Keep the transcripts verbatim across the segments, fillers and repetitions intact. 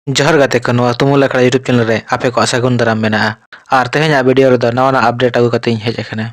ᱡᱚᱦᱟᱨ ᱜᱟᱛᱮ ᱠᱚ, ᱱᱚᱣᱟ ᱛᱩᱢᱩᱞ ᱟᱠᱷᱲᱟ YouTube channel ᱨᱮ ᱟᱯᱮ ᱠᱚᱣᱟᱜ ᱥᱟᱹᱜᱩᱱ ᱫᱟᱨᱟᱢ ᱢᱮᱱᱟᱜᱼᱟ᱾ ᱟᱨ ᱛᱮᱦᱮᱧᱟᱜ video ᱨᱮᱫᱚ ᱱᱟᱣᱟ ᱱᱟᱣᱟ update ᱟᱹᱜᱩ ᱠᱟᱛᱮ ᱤᱧ ᱦᱮᱡ ᱟᱠᱟᱱᱟ᱾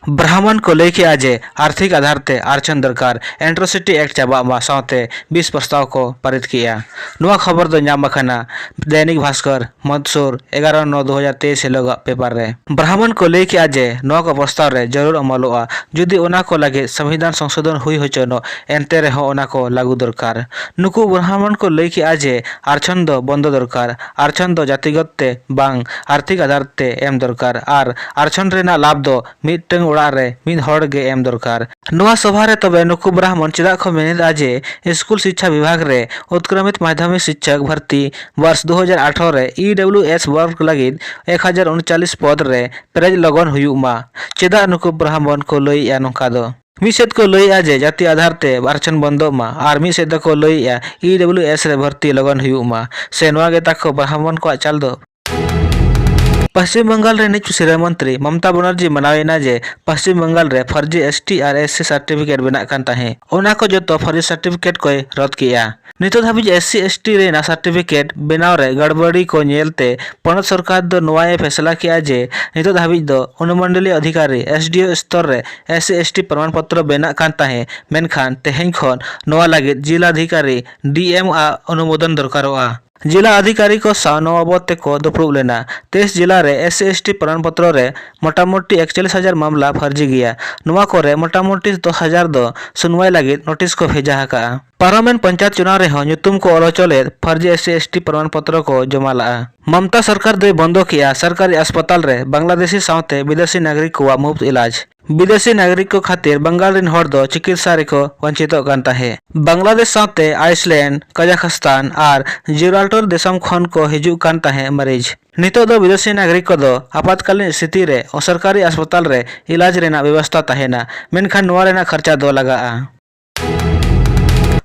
ᱵᱨᱟᱦᱢᱚᱱ ᱠᱚ ᱞᱟᱹᱭ ᱠᱮᱜᱼᱟ ᱡᱮ ᱟᱨᱛᱷᱤᱠ ᱟᱫᱷᱟᱨ ᱛᱮ ᱟᱨᱪᱷᱚᱱ ᱫᱚᱨᱠᱟᱨ, Atrocity Act ᱪᱟᱵᱟᱜ ᱢᱟ ᱥᱟᱶᱛᱮ ᱵᱤᱥ ᱯᱨᱚᱥᱛᱟᱵ ᱠᱚ ᱯᱟᱨᱤᱛ ᱠᱮᱜᱼᱟ᱾ ᱱᱚᱣᱟ ᱠᱷᱚᱵᱚᱨ ᱫᱚ ᱧᱟᱢ ᱟᱠᱟᱱᱟ ᱫᱮᱱᱤᱠ ᱵᱷᱟᱥᱠᱚᱨ, ᱢᱚᱫᱥᱩᱨ, ᱮᱜᱟᱨᱚ ᱱᱚ ᱫᱩ ᱦᱟᱡᱟᱨ ᱛᱮᱭᱤᱥ ᱦᱤᱞᱳᱜᱟᱜ paper ᱨᱮ᱾ ᱵᱨᱟᱦᱢᱚᱱ ᱠᱚ ᱞᱟᱹᱭ ᱠᱮᱜᱼᱟ ᱡᱮ ᱱᱚᱣᱟ ᱠᱚ ᱯᱨᱚᱥᱛᱟᱵ ᱨᱮ ᱡᱟᱹᱨᱩᱲ ᱚᱢᱚᱞᱚᱜᱼᱟ, ᱡᱩᱫᱤ ᱚᱱᱟ ᱠᱚ ᱞᱟᱹᱜᱤᱫ ᱥᱚᱝᱵᱤᱫᱷᱟᱱ ᱥᱚᱝᱥᱳᱫᱷᱚᱱ ᱦᱩᱭ ᱦᱚᱪᱚᱱᱚᱜ, ᱮᱱᱛᱮ ᱨᱮᱦᱚᱸ ᱚᱱᱟ ᱠᱚ ᱞᱟᱹᱜᱩ ᱫᱚᱨᱠᱟᱨ᱾ ᱱᱩᱠᱩ ᱵᱨᱟᱦᱢᱚᱱ ᱠᱚ ᱞᱟᱹᱭ ᱠᱮᱜᱼᱟ ᱡᱮ ᱟᱨᱪᱷᱚᱱ ᱫᱚ ᱵᱚᱱᱫᱚ ᱫᱚᱨᱠᱟᱨ, ᱟᱨᱪᱷᱚᱱ ᱫᱚ ᱡᱟᱹᱛᱤᱜᱚᱛ ᱛᱮ ᱵᱟᱝ, ᱟᱨᱛᱷᱤᱠ ᱟᱫᱷᱟᱨ ᱛᱮ ᱮᱢ ᱫᱚᱨᱠᱟᱨ ᱟᱨ ᱟᱨᱪᱷᱚᱱ ᱨᱮᱱᱟᱜ ᱞᱟᱵᱷ ᱫᱚ ᱢᱤᱫᱴᱟᱝ ᱚᱲᱟᱜ ᱨᱮ ᱢᱤᱫ ᱦᱚᱲ ᱜᱮ ᱮᱢ ᱫᱚᱨᱠᱟᱨ᱾ ᱱᱚᱣᱟ ᱥᱚᱵᱷᱟ ᱨᱮ ᱛᱚᱵᱮ ᱱᱩᱠᱩ ᱵᱨᱟᱦᱢᱚᱱ ᱪᱮᱫᱟᱜ ᱠᱚ ᱢᱮᱱᱮᱫᱼᱟ ᱡᱮ ᱥᱠᱩᱞ ᱥᱤᱪᱪᱷᱟ ᱵᱤᱵᱷᱟᱜᱽ ᱨᱮ ᱩᱛᱠᱨᱚᱢᱤᱛ ᱢᱟᱫᱷᱭᱚᱢᱤᱠ ᱥᱤᱪᱪᱷᱚᱠ ᱵᱷᱚᱨᱛᱤ ᱵᱚᱨᱥ ᱫᱩ ᱦᱟᱡᱟᱨ ᱟᱴᱷᱨᱚ ᱨᱮ E W S work ᱞᱟᱹᱜᱤᱫ ᱮᱠ ᱦᱟᱡᱟᱨ ᱩᱱᱪᱟᱞᱤᱥ ᱯᱚᱫᱽ ᱨᱮ ᱯᱮᱨᱮᱡ ᱞᱚᱜᱚᱱ ᱦᱩᱭᱩᱜ ᱢᱟ? ᱪᱮᱫᱟᱜ ᱱᱩᱠᱩ ᱵᱨᱟᱦᱢᱚᱱ ᱠᱚ ᱞᱟᱹᱭᱮᱜᱼᱟ ᱱᱚᱝᱠᱟ ᱫᱚ? ᱢᱤᱫ ᱥᱮᱫ ᱠᱚ ᱞᱟᱹᱭᱮᱜᱼᱟ ᱡᱮ ᱡᱟᱹᱛᱤ ᱟᱫᱷᱟᱨ ᱛᱮ ᱟᱨᱪᱷᱚᱱ ᱵᱚᱱᱫᱚᱜ ᱢᱟ, ᱟᱨ ᱢᱤᱫ ᱥᱮᱫ ᱫᱚᱠᱚ ᱞᱟᱹᱭᱮᱜᱼᱟ E W S ᱨᱮ ᱵᱷᱚᱨᱛᱤ ᱞᱚᱜᱚᱱ ᱦᱩᱭᱩᱜ ᱢᱟ᱾ ᱥᱮ ᱱᱚᱣᱟ ᱜᱮ ᱛᱟᱠᱚ ᱵᱨᱟᱦᱢᱚᱱ ᱠᱚᱣᱟᱜ ᱪᱟᱞ ᱫᱚ? ᱯᱚᱥᱪᱤᱢ ᱵᱟᱝᱜᱟᱞ ᱨᱤᱱᱤᱡ ᱥᱤᱨᱟᱹ ᱢᱚᱱᱛᱨᱤ ᱢᱚᱢᱚᱛᱟ ᱵᱟᱱᱟᱨᱡᱤ ᱢᱟᱱᱟᱣ ᱮᱱᱟ ᱡᱮ ᱯᱚᱥᱪᱤᱢ ᱵᱟᱝᱜᱟᱞ ᱨᱮ ᱯᱷᱟᱨᱡᱤ S T ᱟᱨ S C certificate ᱵᱮᱱᱟᱜ ᱠᱟᱱ ᱛᱟᱦᱮᱸ, ᱚᱱᱟ ᱠᱚ ᱡᱚᱛᱚ ᱯᱷᱟᱨᱡᱤ certificate ᱠᱚᱭ ᱨᱚᱫ ᱠᱮᱜᱼᱟ᱾ ᱱᱤᱛᱚᱜ ᱫᱷᱟᱹᱵᱤᱡ S C S T ᱨᱮᱱᱟᱜ certificate ᱵᱮᱱᱟᱣ ᱨᱮ ᱜᱟᱲᱵᱟᱲᱤ ᱠᱚ ᱧᱮᱞᱛᱮ ᱯᱚᱱᱚᱛ ᱥᱚᱨᱠᱟᱨ ᱫᱚ ᱱᱚᱣᱟᱭ ᱯᱷᱮᱥᱞᱟ ᱠᱮᱜᱼᱟ ᱡᱮ ᱱᱤᱛᱚᱜ ᱫᱷᱟᱹᱵᱤᱡ ᱫᱚ ᱚᱱᱩᱢᱚᱱᱰᱚᱞᱤᱭᱚ ᱚᱫᱷᱤᱠᱟᱨᱤ, S D O ᱥᱛᱚᱨ ᱨᱮ S C S T ᱯᱨᱚᱢᱟᱱ ᱯᱚᱛᱨᱚ ᱵᱮᱱᱟᱜ ᱠᱟᱱ ᱛᱟᱦᱮᱸ, ᱢᱮᱱᱠᱷᱟᱱ ᱛᱮᱦᱮᱧ ᱠᱷᱚᱱ ᱱᱚᱣᱟ ᱞᱟᱹᱜᱤᱫ ᱡᱤᱞᱟ ᱚᱫᱷᱤᱠᱟᱨᱤ, D M ᱟᱜ ᱚᱱᱩᱢᱳᱫᱚᱱ ᱫᱚᱨᱠᱟᱨᱚᱜᱼᱟ᱾ ᱡᱤᱞᱟ ᱚᱫᱷᱤᱠᱟᱨᱤ ᱠᱚ ᱥᱟᱶ ᱱᱚᱣᱟ ᱵᱟᱵᱚᱫ ᱛᱮᱠᱚ ᱫᱩᱯᱲᱩᱵ ᱞᱮᱱᱟ᱾ ᱛᱮᱭᱤᱥ ᱡᱤᱞᱟ ᱨᱮ S C S T ᱯᱨᱚᱢᱟᱱ ᱯᱚᱛᱨᱚ ᱨᱮ ᱢᱚᱴᱟᱢᱩᱴᱤ ᱮᱠᱪᱚᱞᱞᱤᱥ ᱦᱟᱡᱟᱨ ᱢᱟᱢᱞᱟ ᱯᱷᱟᱨᱡᱤ ᱜᱮᱭᱟ᱾ ᱱᱚᱣᱟ ᱠᱚᱨᱮ ᱢᱚᱴᱟᱢᱩᱴᱤ ᱫᱚᱥ ᱦᱟᱡᱟᱨ ᱫᱚ ᱥᱩᱱᱣᱟᱭ ᱞᱟᱹᱜᱤᱫ notice ᱠᱚ ᱵᱷᱮᱡᱟ ᱟᱠᱟᱜᱼᱟ᱾ ᱯᱟᱨᱚᱢᱮᱱ ᱯᱚᱧᱪᱟᱭᱮᱛ ᱪᱩᱱᱟᱣ ᱨᱮᱦᱚᱸ ᱧᱩᱛᱩᱢ ᱠᱚ ᱚᱞ ᱦᱚᱪᱚ ᱞᱮᱫ ᱯᱷᱟᱨᱡᱤ S C S T ᱯᱨᱚᱢᱟᱱ ᱯᱚᱛᱨᱚ ᱠᱚ ᱡᱚᱢᱟ ᱞᱟᱜᱼᱟ᱾ ᱢᱚᱢᱚᱛᱟ ᱥᱚᱨᱠᱟᱨ ᱫᱚᱭ ᱵᱚᱱᱫᱚ ᱠᱮᱜᱼᱟ ᱥᱚᱨᱠᱟᱨᱤ ᱦᱟᱥᱯᱟᱛᱟᱞ ᱨᱮ ᱵᱟᱝᱞᱟᱫᱮᱥᱤ ᱥᱟᱶᱛᱮ ᱵᱤᱫᱮᱥᱤ ᱱᱟᱜᱚᱨᱤᱠ ᱠᱚᱣᱟᱜ ᱢᱩᱯᱛ ᱤᱞᱟᱡᱽ᱾ ᱵᱤᱫᱮᱥᱤ ᱱᱟᱜᱚᱨᱤᱠ ᱠᱚ ᱠᱷᱟᱹᱛᱤᱨ ᱵᱟᱝᱜᱟᱞ ᱨᱤᱱ ᱦᱚᱲ ᱫᱚ ᱪᱤᱠᱤᱛᱥᱟ ᱨᱮᱠᱚ ᱵᱚᱧᱪᱤᱛᱚᱜ ᱠᱟᱱ ᱛᱟᱦᱮᱸ᱾ ᱵᱟᱝᱞᱟᱫᱮᱥ ᱥᱟᱶᱛᱮ ᱟᱭᱤᱥᱞᱮᱱᱰ, ᱠᱟᱡᱟᱠᱷᱥᱛᱟᱱ ᱟᱨ ᱡᱤᱵᱽᱨᱟᱞᱴᱚᱨ ᱫᱤᱥᱚᱢ ᱠᱷᱚᱱ ᱠᱚ ᱦᱤᱡᱩᱜ ᱠᱟᱱ ᱛᱟᱦᱮᱸ ᱢᱟᱹᱨᱤᱡᱽ᱾ ᱱᱤᱛᱚᱜ ᱫᱚ ᱵᱤᱫᱮᱥᱤ ᱱᱟᱜᱚᱨᱤᱠ ᱠᱚᱫᱚ ᱟᱯᱟᱛᱠᱟᱞᱤᱱ ᱥᱛᱷᱤᱛᱤ ᱨᱮ ᱚᱥᱚᱨᱠᱟᱨᱤ ᱦᱟᱥᱯᱟᱛᱟᱞ ᱨᱮ ᱤᱞᱟᱡᱽ ᱨᱮᱱᱟᱜ ᱵᱮᱵᱚᱥᱛᱟ ᱛᱟᱦᱮᱱᱟ, ᱢᱮᱱᱠᱷᱟᱱ ᱱᱚᱣᱟ ᱨᱮᱱᱟᱜ ᱠᱷᱚᱨᱪᱟ ᱫᱚ ᱞᱟᱜᱟᱜᱼᱟ᱾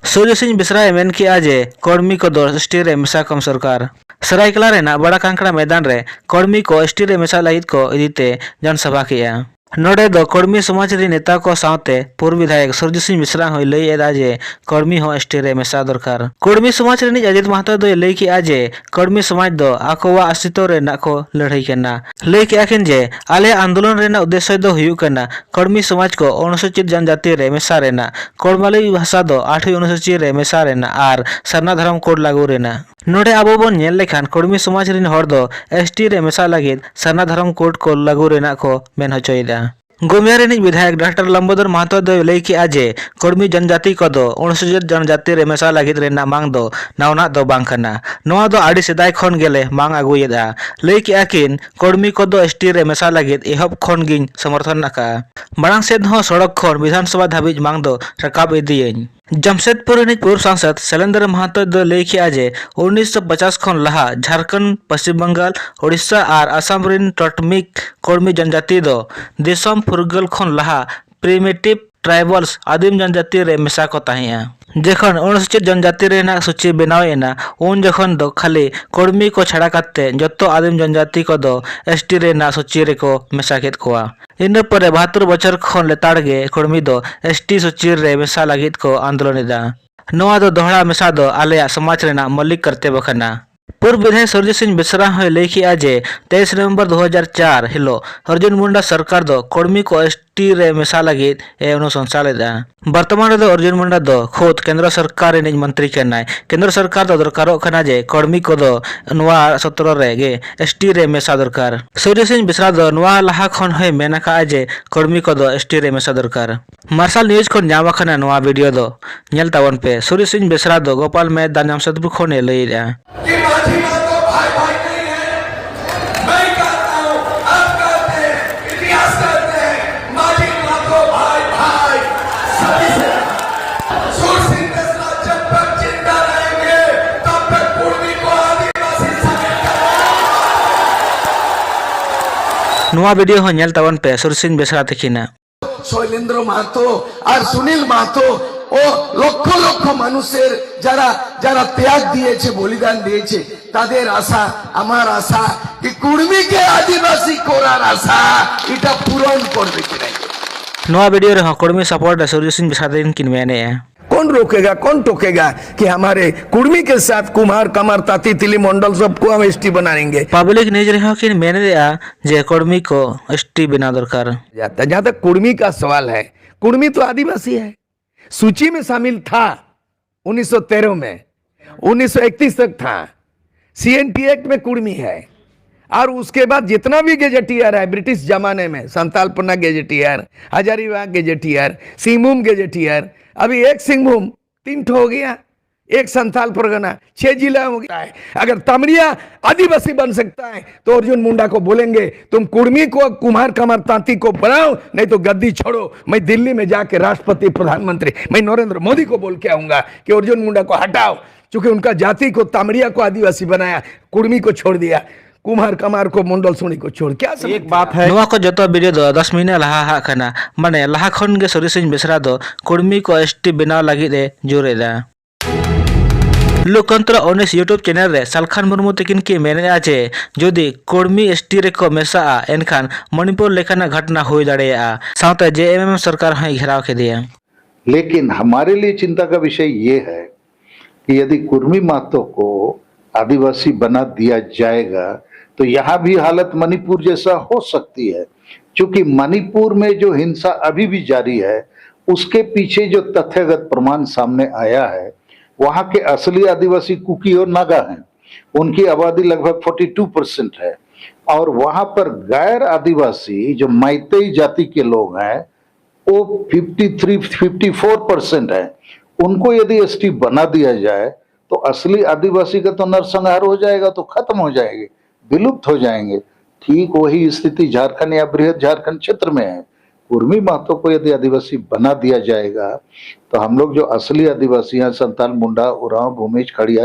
ᱥᱩᱨᱡᱚ ᱥᱤᱝ ᱵᱮᱥᱨᱟᱭ ᱢᱮᱱ ᱠᱮᱜᱼᱟ ᱡᱮ ᱠᱚᱲᱢᱤ ᱠᱚᱫᱚ ᱮᱥ ᱴᱤ ᱨᱮ ᱢᱮᱥᱟ ᱠᱚᱢ ᱥᱚᱨᱠᱟᱨ᱾ ᱥᱟᱹᱨᱟᱹᱭᱠᱮᱞᱟ ᱨᱮᱱᱟᱜ ᱵᱟᱲᱟ ᱠᱟᱝᱠᱲᱟ ᱢᱮᱫᱟᱱ ᱨᱮ ᱠᱚᱲᱢᱤ ᱠᱚ ᱮᱥ ᱴᱤ ᱨᱮ ᱢᱮᱥᱟ ᱞᱟᱹᱜᱤᱫ ᱠᱚ ᱤᱫᱤ ᱛᱮ ᱡᱚᱱ ᱥᱚᱵᱷᱟ ᱠᱮᱜᱼᱟ᱾ ᱱᱚᱰᱮ ᱫᱚ ᱠᱚᱲᱢᱤ ᱥᱚᱢᱟᱡᱽ ᱨᱤᱱ ᱱᱮᱛᱟ ᱠᱚ ᱥᱟᱶᱛᱮ ᱯᱩᱨ ᱵᱤᱫᱷᱟᱭᱚᱠ ᱥᱩᱨᱡᱤ ᱥᱤᱝ ᱢᱤᱥᱨᱟ ᱦᱚᱸᱭ ᱞᱟᱹᱭ ᱮᱫᱟ ᱡᱮ ᱠᱚᱲᱢᱤ ᱦᱚᱸ ᱮᱥ ᱴᱤ ᱨᱮ ᱢᱮᱥᱟ ᱫᱚᱨᱠᱟᱨ᱾ ᱠᱚᱲᱢᱤ ᱥᱚᱢᱟᱡᱽ ᱨᱤᱱᱤᱡ ᱟᱡᱤᱛ ᱢᱟᱦᱟᱛᱚ ᱫᱚᱭ ᱞᱟᱹᱭ ᱠᱮᱜᱼᱟ ᱡᱮ ᱠᱚᱲᱢᱤ ᱥᱚᱢᱟᱡᱽ ᱫᱚ ᱟᱠᱚᱣᱟᱜ ᱚᱥᱛᱤᱛᱚ ᱨᱮᱱᱟᱜ ᱠᱚ ᱞᱟᱹᱲᱦᱟᱹᱭ ᱠᱟᱱᱟ᱾ ᱞᱟᱹᱭ ᱠᱮᱜᱼᱟ ᱠᱤᱱ ᱡᱮ ᱟᱞᱮᱭᱟᱜ ᱟᱱᱫᱳᱞᱚᱱ ᱨᱮᱱᱟᱜ ᱩᱫᱽᱫᱮᱥᱥᱚ ᱫᱚ ᱦᱩᱭᱩᱜ ᱠᱟᱱᱟ ᱠᱚᱲᱢᱤ ᱥᱚᱢᱟᱡᱽ ᱠᱚ ᱚᱱᱩᱥᱩᱪᱤᱛ ᱡᱚᱱᱡᱟᱛᱤ ᱨᱮ ᱢᱮᱥᱟ ᱨᱮᱱᱟᱜ, ᱠᱚᱲᱢᱟᱞᱤ ᱵᱷᱟᱥᱟ ᱫᱚ ᱟᱴᱷᱣᱤ ᱚᱱᱩᱥᱩᱪᱤ ᱨᱮ ᱢᱮᱥᱟ ᱨᱮᱱᱟᱜ ᱟᱨ ᱥᱟᱨᱱᱟ ᱫᱷᱚᱨᱚᱢ ᱠᱳᱰ ᱞᱟᱹᱜᱩ ᱨᱮᱱᱟᱜ᱾ ᱱᱚᱰᱮ ᱟᱵᱚ ᱵᱚᱱ ᱧᱮᱞ ᱞᱮᱠᱷᱟᱱ ᱠᱚᱲᱢᱤ ᱥᱚᱢᱟᱡᱽ ᱨᱤᱱ ᱦᱚᱲ ᱫᱚ ᱮᱥ ᱴᱤ ᱨᱮ ᱢᱮᱥᱟ ᱞᱟᱹᱜᱤᱫ ᱥᱟᱨᱱᱟ ᱫᱷᱚᱨᱚᱢ ᱠᱳᱰ ᱠᱚ ᱞᱟᱹᱜᱩ ᱨᱮᱱᱟᱜ ᱠᱚ ᱢᱮᱱ ᱦᱚᱪᱚᱭᱮᱫᱟ᱾ ᱜᱳᱢᱤᱭᱟ ᱨᱤᱱᱤᱡ ᱵᱤᱫᱷᱟᱭᱚᱠ ᱰᱟᱠᱛᱟᱨ ᱞᱚᱢᱵᱳᱫᱚᱨ ᱢᱟᱦᱟᱛᱚ ᱫᱚᱭ ᱞᱟᱹᱭ ᱠᱮᱜᱼᱟ ᱡᱮ ᱠᱚᱲᱢᱤ ᱡᱚᱱᱡᱟᱛᱤ ᱠᱚᱫᱚ ᱚᱱᱩᱥᱩᱪᱤᱛ ᱡᱚᱱᱡᱟᱛᱤ ᱨᱮ ᱢᱮᱥᱟ ᱞᱟᱹᱜᱤᱫ ᱨᱮᱱᱟᱜ ᱢᱟᱝ ᱫᱚ ᱱᱟᱣᱟᱱᱟᱜ ᱫᱚ ᱵᱟᱝ ᱠᱟᱱᱟ᱾ ᱱᱚᱣᱟ ᱫᱚ ᱟᱹᱰᱤ ᱥᱮᱫᱟᱭ ᱠᱷᱚᱱ ᱜᱮᱞᱮ ᱢᱟᱝ ᱟᱹᱜᱩᱭᱮᱫᱼᱟ᱾ ᱞᱟᱹᱭ ᱠᱮᱜᱼᱟ ᱠᱤᱱ, ᱠᱚᱲᱢᱤ ᱠᱚᱫᱚ ᱮᱥ ᱴᱤ ᱨᱮ ᱢᱮᱥᱟ ᱞᱟᱹᱜᱤᱫ ᱮᱦᱚᱵ ᱠᱷᱚᱱ ᱜᱤᱧ ᱥᱚᱢᱚᱨᱛᱷᱚᱱ ᱟᱠᱟᱫᱼᱟ᱾ ᱢᱟᱲᱟᱝ ᱥᱮᱫ ᱦᱚᱸ ᱥᱚᱲᱚᱠ ᱠᱷᱚᱱ ᱵᱤᱫᱷᱟᱱ ᱥᱚᱵᱷᱟ ᱫᱷᱟᱹᱵᱤᱡ ᱢᱟᱝ ᱫᱚ ᱨᱟᱠᱟᱵ ᱤᱫᱤᱭᱟᱹᱧ᱾ ᱡᱟᱢᱥᱮᱫᱽᱯᱩᱨ ᱨᱤᱱᱤᱡ ᱯᱩᱨᱵ ᱥᱟᱝᱥᱚᱫ ᱥᱮᱞᱮᱱᱫᱨᱚ ᱢᱟᱦᱟᱛᱚ ᱫᱚᱭ ᱞᱟᱹᱭ ᱠᱮᱜᱼᱟ ᱡᱮ ᱩᱱᱤᱥᱥᱚ ᱯᱚᱪᱟᱥ ᱠᱷᱚᱱ ᱞᱟᱦᱟ ᱡᱷᱟᱨᱠᱷᱚᱸᱰ, ᱯᱚᱥᱪᱤᱢ ᱵᱟᱝᱜᱟᱞ, ᱳᱰᱤᱥᱟ ᱟᱨ ᱟᱥᱟᱢ ᱨᱤᱱ ᱴᱚᱴᱢᱤᱠ ᱠᱚᱲᱢᱤ ᱡᱚᱱᱡᱟᱛᱤ ᱫᱚ ᱫᱤᱥᱚᱢ ᱯᱷᱩᱨᱜᱟᱹᱞ ᱠᱷᱚᱱ ᱞᱟᱦᱟ ᱯᱨᱤᱢᱤᱴᱤᱵᱷ ᱴᱨᱟᱭᱵᱟᱞᱥ, ᱟᱹᱫᱤᱢ ᱡᱚᱱᱡᱟᱹᱛᱤ ᱨᱮ ᱢᱮᱥᱟ ᱠᱚ ᱛᱟᱦᱮᱸᱜᱼᱟ᱾ ᱡᱚᱠᱷᱚᱱ ᱚᱱᱩᱥᱩᱪᱤᱛ ᱡᱚᱱᱡᱟᱹᱛᱤ ᱨᱮᱱᱟᱜ ᱥᱩᱪᱤ ᱵᱮᱱᱟᱣ ᱮᱱᱟ, ᱩᱱ ᱡᱚᱠᱷᱚᱱ ᱫᱚ ᱠᱷᱟᱹᱞᱤ ᱠᱚᱲᱢᱤ ᱠᱚ ᱪᱷᱟᱲᱟ ᱠᱟᱛᱮ ᱡᱚᱛᱚ ᱟᱹᱫᱤᱢ ᱡᱚᱱᱡᱟᱹᱛᱤ ᱠᱚᱫᱚ ᱮᱥ ᱴᱤ ᱨᱮᱱᱟᱜ ᱥᱩᱪᱤ ᱨᱮᱠᱚ ᱢᱮᱥᱟ ᱠᱮᱫ ᱠᱚᱣᱟ᱾ ᱤᱱᱟᱹ ᱯᱚᱨᱮ ᱵᱟᱦᱟᱛᱛᱳᱨ ᱵᱚᱪᱷᱚᱨ ᱠᱷᱚᱱ ᱞᱮᱛᱟᱲ ᱜᱮ ᱠᱚᱲᱢᱤ ᱫᱚ ᱮᱥ ᱴᱤ ᱥᱩᱪᱤ ᱨᱮ ᱢᱮᱥᱟ ᱞᱟᱹᱜᱤᱫ ᱠᱚ ᱟᱱᱫᱳᱞᱚᱱ ᱮᱫᱟ᱾ ᱱᱚᱣᱟ ᱫᱚ ᱫᱚᱦᱲᱟ ᱢᱮᱥᱟ ᱫᱚ ᱟᱞᱮᱭᱟᱜ ᱥᱚᱢᱟᱡᱽ ᱨᱮᱱᱟᱜ ᱢᱚᱞᱤᱠ ᱠᱟᱨᱛᱮᱵᱽ ᱠᱟᱱᱟ᱾ ᱯᱩᱨᱵ ᱵᱤᱫᱷᱟᱭᱚᱠ ᱥᱩᱨᱡᱤᱛ ᱥᱤᱝ ᱵᱮᱥᱨᱟ ᱦᱚᱸᱭ ᱞᱟᱹᱭ ᱠᱮᱜᱼᱟ ᱡᱮ ᱛᱮᱭᱤᱥ ᱱᱚᱵᱷᱮᱢᱵᱚᱨ ᱫᱩ ᱦᱟᱡᱟᱨ ᱪᱟᱨ ᱦᱤᱞᱳᱜ ᱚᱨᱡᱩᱱ ᱢᱩᱱᱰᱟ ᱥᱚᱨᱠᱟᱨ ᱫᱚ ᱠᱚᱲᱢᱤ ᱠᱚ ᱮᱥ ᱴᱤ ᱨᱮ ᱢᱮᱥᱟ ᱞᱟᱹᱜᱤᱫ ᱮ ᱚᱱᱩᱥᱚᱝᱥᱟ ᱞᱮᱫᱟ᱾ ᱵᱚᱨᱛᱚᱢᱟᱱ ᱨᱮᱫᱚ ᱚᱨᱡᱩᱱ ᱢᱩᱱᱰᱟ ᱫᱚ ᱠᱷᱩᱫ ᱠᱮᱱᱫᱨᱚ ᱥᱚᱨᱠᱟᱨ ᱨᱤᱱᱤᱡ ᱢᱚᱱᱛᱨᱤ ᱠᱟᱱᱟᱭ᱾ ᱠᱮᱱᱫᱨᱚ ᱥᱚᱨᱠᱟᱨ ᱫᱚ ᱫᱚᱨᱠᱟᱨᱚᱜ ᱠᱟᱱᱟ ᱡᱮ ᱠᱚᱲᱢᱤ ᱠᱚᱫᱚ ᱱᱚᱣᱟ ᱥᱚᱛᱨᱚ ᱨᱮ ᱜᱮ ᱮᱥ ᱴᱤ ᱨᱮ ᱢᱮᱥᱟ ᱫᱚᱨᱠᱟᱨ᱾ ᱥᱩᱨᱡᱤᱛ ᱥᱤᱝ ᱵᱮᱥᱨᱟ ᱫᱚ ᱱᱚᱣᱟ ᱞᱟᱦᱟ ᱠᱷᱚᱱ ᱦᱚᱸᱭ ᱢᱮᱱ ᱟᱠᱟᱫᱼᱟ ᱡᱮ ᱠᱚᱲᱢᱤ ᱠᱚᱫᱚ ᱮᱥ ᱴᱤ ᱨᱮ ᱢᱮᱥᱟ ᱫᱚᱨᱠᱟᱨ᱾ ᱢᱟᱨᱥᱟᱞ ᱱᱤᱭᱩᱡᱽ ᱠᱷᱚᱱ ᱧᱟᱢ ᱟᱠᱟᱱᱟ ᱱᱚᱣᱟ ᱵᱷᱤᱰᱤᱭᱳ ᱫᱚ, ᱧᱮᱞ ᱛᱟᱵᱚᱱ ᱯᱮ᱾ ᱥᱩᱨᱡᱤᱛ ᱥᱤᱝ ᱵᱮᱥᱨᱟ ᱫᱚ ᱜᱳᱯᱟᱞ ᱢᱮᱫ ᱫᱟᱱ ᱡᱟᱢᱥᱮᱫᱽᱯᱩᱨ ᱠᱷᱚᱱ ᱮ ᱞᱟᱹᱭᱮᱫᱼᱟ᱾ कि माझी माँ तो भाई भाई नहीं है, मैं कहता हूँ, आप कहते हैं, इतिहास कहते हैं, माझी माँ तो भाई भाई सभी से। सुर सिंह मिश्रा जब तक जिंदा रहेंगे, तब तक कुर्मी को आदिवासी समझ ᱱᱚᱣᱟ ᱵᱷᱤᱰᱤᱭᱳ ᱦᱚᱸ ᱧᱮᱞ ᱛᱟᱵᱚᱱ ᱯᱮ ᱥᱩᱨ ᱥᱤᱝ ᱵᱮᱥᱨᱟ ᱛᱟᱹᱠᱤᱱᱟᱜ᱾ शैलेंद्र महतो और सुनील महतो লক্ষ লক্ষ মানুষের যারা যারা ত্যাগ দিয়েছে, বলিদান দিয়েছে, তাদের আশা, আমার আশা, কি কুর্মীকে আদিবাসী করার আশা, এটা পূরণ করবে কিনা। ᱱᱚᱣᱟ ᱵᱷᱤᱰᱤᱭᱳ ᱨᱮᱦᱚᱸ ᱠᱩᱲᱢᱤ ᱥᱟᱯᱳᱨᱴ ᱨᱮ ᱥᱩᱨᱡᱤᱛ ᱥᱤᱝ ᱵᱮᱥᱨᱟ ᱛᱟᱹᱠᱤᱱ ᱠᱤᱱ ᱢᱮᱱᱮᱫᱼᱟ᱾ कौन रोकेगा, कौन टोकेगा कि हमारे कुर्मी के साथ कुम्हार कमार ताती तिली मंडल सबको हम एसटी बनाएंगे। ᱯᱟᱵᱽᱞᱤᱠ ᱱᱤᱭᱩᱡᱽ ᱨᱮᱦᱚᱸ ᱠᱤᱱ ᱢᱮᱱᱮᱫᱼᱟ ᱡᱮ ᱠᱩᱲᱢᱤ ᱠᱚ ᱮᱥᱴᱤ ᱵᱮᱱᱟᱣ ᱫᱚᱨᱠᱟᱨ᱾ जाता जहाँ तक कुर्मी का सवाल है, कुर्मी तो आदिवासी है। सूची में शामिल था उन्नीस सौ तेरह में, उन्नीस सौ इकतीस तक था। सीएनटी एक्ट में कुर्मी है। और उसके बाद जितना भी गजेटियर है ब्रिटिश जमाने में, संताल पन्ना gazetteer, Hazaribagh gazetteer, Singhbhum gazetteer, अभी एक सिंहभूम तीन ठो हो गया, एक संथाल परगना, छह जिला हो गया है। अगर तामड़िया आदिवासी बन सकता है तो अर्जुन मुंडा को बोलेंगे, तुम कुर्मी को, कुम्हार कमार तांती को बनाओ, नहीं तो गद्दी छोड़ो। मैं दिल्ली में जाके राष्ट्रपति, प्रधानमंत्री, मैं नरेंद्र मोदी को बोल के आऊंगा कि अर्जुन मुंडा को हटाओ, क्योंकि उनका जाति को, तामड़िया को आदिवासी बनाया, कुर्मी को छोड़ दिया, कुम्हार कमार को, मंडल सोनी को छोड़, क्या समझते हैं आप? है। ᱱᱚᱣᱟ ᱠᱚ ᱡᱚᱛᱚ ᱵᱷᱤᱰᱤᱭᱳ ᱫᱚ ᱫᱚᱥ ᱢᱟᱹᱦᱱᱟᱹ ᱞᱟᱦᱟ ᱦᱟᱜ ᱠᱟᱱᱟ᱾ ᱢᱟᱱᱮ ᱞᱟᱦᱟ ᱠᱷᱚᱱ ᱜᱮ ᱥᱩᱨᱡᱤᱛ ᱥᱤᱝ ᱵᱮᱥᱨᱟ ᱫᱚ ᱠᱩᱲᱢᱤ ᱠᱚ ᱮᱥᱴᱤ ᱵᱮᱱᱟᱣ ᱞᱟᱹᱜᱤᱫ ᱮ ᱡᱳᱨ ᱮᱫᱟ᱾ ᱞᱳᱠᱛᱚᱱᱛᱨᱚ ᱩᱱᱤᱥ YouTube ᱪᱮᱱᱮᱞ ᱨᱮ ᱥᱟᱞᱠᱷᱟᱱ ᱢᱩᱨᱢᱩ ᱛᱟᱹᱠᱤᱱ ᱠᱤᱱ ᱢᱮᱱᱮᱫᱼᱟ ᱡᱮ ᱡᱩᱫᱤ ᱠᱩᱲᱢᱤ ᱮᱥᱴᱤ ᱨᱮᱠᱚ ᱢᱮᱥᱟᱜᱼᱟ, ᱮᱱᱠᱷᱟᱱ ᱢᱚᱱᱤᱯᱩᱨ ᱞᱮᱠᱟᱱᱟᱜ ᱜᱷᱚᱴᱚᱱᱟ ᱦᱩᱭ ᱫᱟᱲᱮᱭᱟᱜᱼᱟ᱾ ᱥᱟᱶᱛᱮ ᱡᱮ ᱮᱢ ᱮᱢ ᱥᱚᱨᱠᱟᱨ ᱦᱚᱸᱭ ᱜᱷᱮᱨᱟᱣ ᱠᱮᱫᱮᱭᱟ᱾ लेकिन हमारे लिए चिंता का विषय ये है कि यदि कुर्मी महतो को आदिवासी बना दिया जाएगा तो यहाँ भी हालत मणिपुर जैसा हो सकती है, क्योंकि मणिपुर में जो हिंसा अभी भी जारी है उसके पीछे जो तथ्यगत प्रमाण सामने आया है, वहाँ के असली आदिवासी कुकी और नागा हैं। उनकी आबादी लगभग फोर्टी टू परसेंट है और वहाँ पर गैर आदिवासी जो मैतेई जाति के लोग हैं वो fifty three fifty four percent है। उनको यदि एसटी बना दिया जाए तो असली आदिवासी का तो नरसंहार हो जाएगा, तो खत्म हो जाएंगे, विलुप्त हो जाएंगे। ठीक वही स्थिति झारखंड या बृहद झारखंड क्षेत्र में है। कुर्मी महतो को यदि आदिवासी बना दिया जाएगा तो हम लोग जो असली आदिवासी हैं, संताल, मुंडा, उरांव, भूमिज, खड़िया,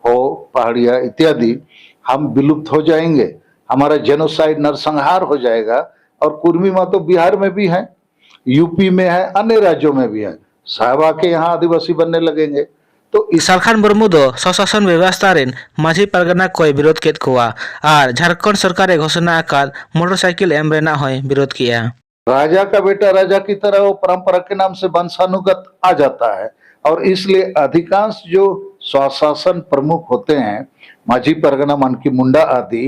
हो, पहाड़िया इत्यादि, हम विलुप्त हो जाएंगे। हमारा जेनोसाइड, नरसंहार हो जाएगा। और कुर्मी महतो बिहार में भी हैं, यूपी में है, अन्य राज्यों में भी है। साहब आके यहाँ आदिवासी बनने लगेंगे। तो इस ᱥᱟᱞᱠᱷᱟᱱ ᱢᱩᱨᱢᱩ ᱫᱚ ᱥᱚᱥᱟᱥᱚᱱ ᱵᱮᱵᱚᱥᱛᱷᱟ ᱨᱮᱱ ᱢᱟᱹᱡᱷᱤ ᱯᱟᱨᱜᱟᱱᱟ ᱠᱚᱭ ᱵᱤᱨᱳᱫ ᱠᱮᱫ ᱠᱚᱣᱟ ᱟᱨ ᱡᱷᱟᱲᱠᱷᱚᱸᱰ ᱥᱚᱨᱠᱟᱨ ᱮ ᱜᱷᱳᱥᱚᱱᱟ ᱟᱠᱟᱫ ᱢᱚᱴᱚᱨ ᱥᱟᱭᱠᱮᱞ ᱮᱢ ᱨᱮᱱᱟᱜ ᱦᱚᱸᱭ ᱵᱤᱨᱳᱫ ᱠᱮᱫᱼᱟ᱾ राजा का बेटा राजा की तरह वो परंपरा के नाम से वंशानुगत आ जाता है। और इसलिए अधिकांश जो स्वशासन प्रमुख होते हैं, माझी परगना, मन की मुंडा आदि,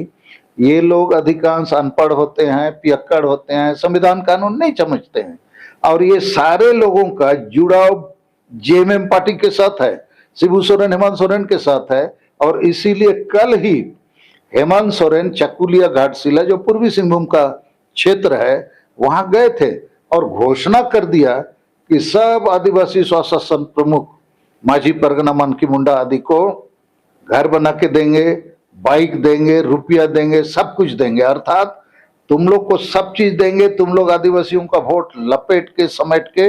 ये लोग अधिकांश अनपढ़ होते हैं, पियक्कड़ होते हैं, संविधान कानून नहीं समझते हैं। और ये सारे लोगों का जुड़ाव जेएमएम पार्टी के साथ है, शिबू सोरेन, हेमंत सोरेन के साथ है। और इसीलिए कल ही हेमंत सोरेन चकुलिया घाटशिला, जो पूर्वी सिंहभूम का क्षेत्र है, वहां गए थे और घोषणा कर दिया कि सब आदिवासी स्वशासन प्रमुख, माझी परगना, मन की मुंडा आदि को घर बना के देंगे, बाइक देंगे, रुपया देंगे, सब कुछ देंगे। अर्थात तुम लोग को सब चीज देंगे, तुम लोग आदिवासियों का वोट लपेट के, समेट के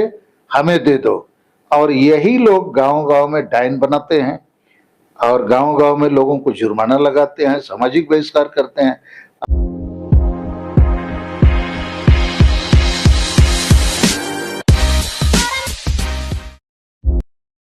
हमें दे दो। और यही लोग गांव गांव में डायन बनाते हैं और गांव गांव में लोगों को जुर्माना लगाते हैं, सामाजिक बहिष्कार करते हैं।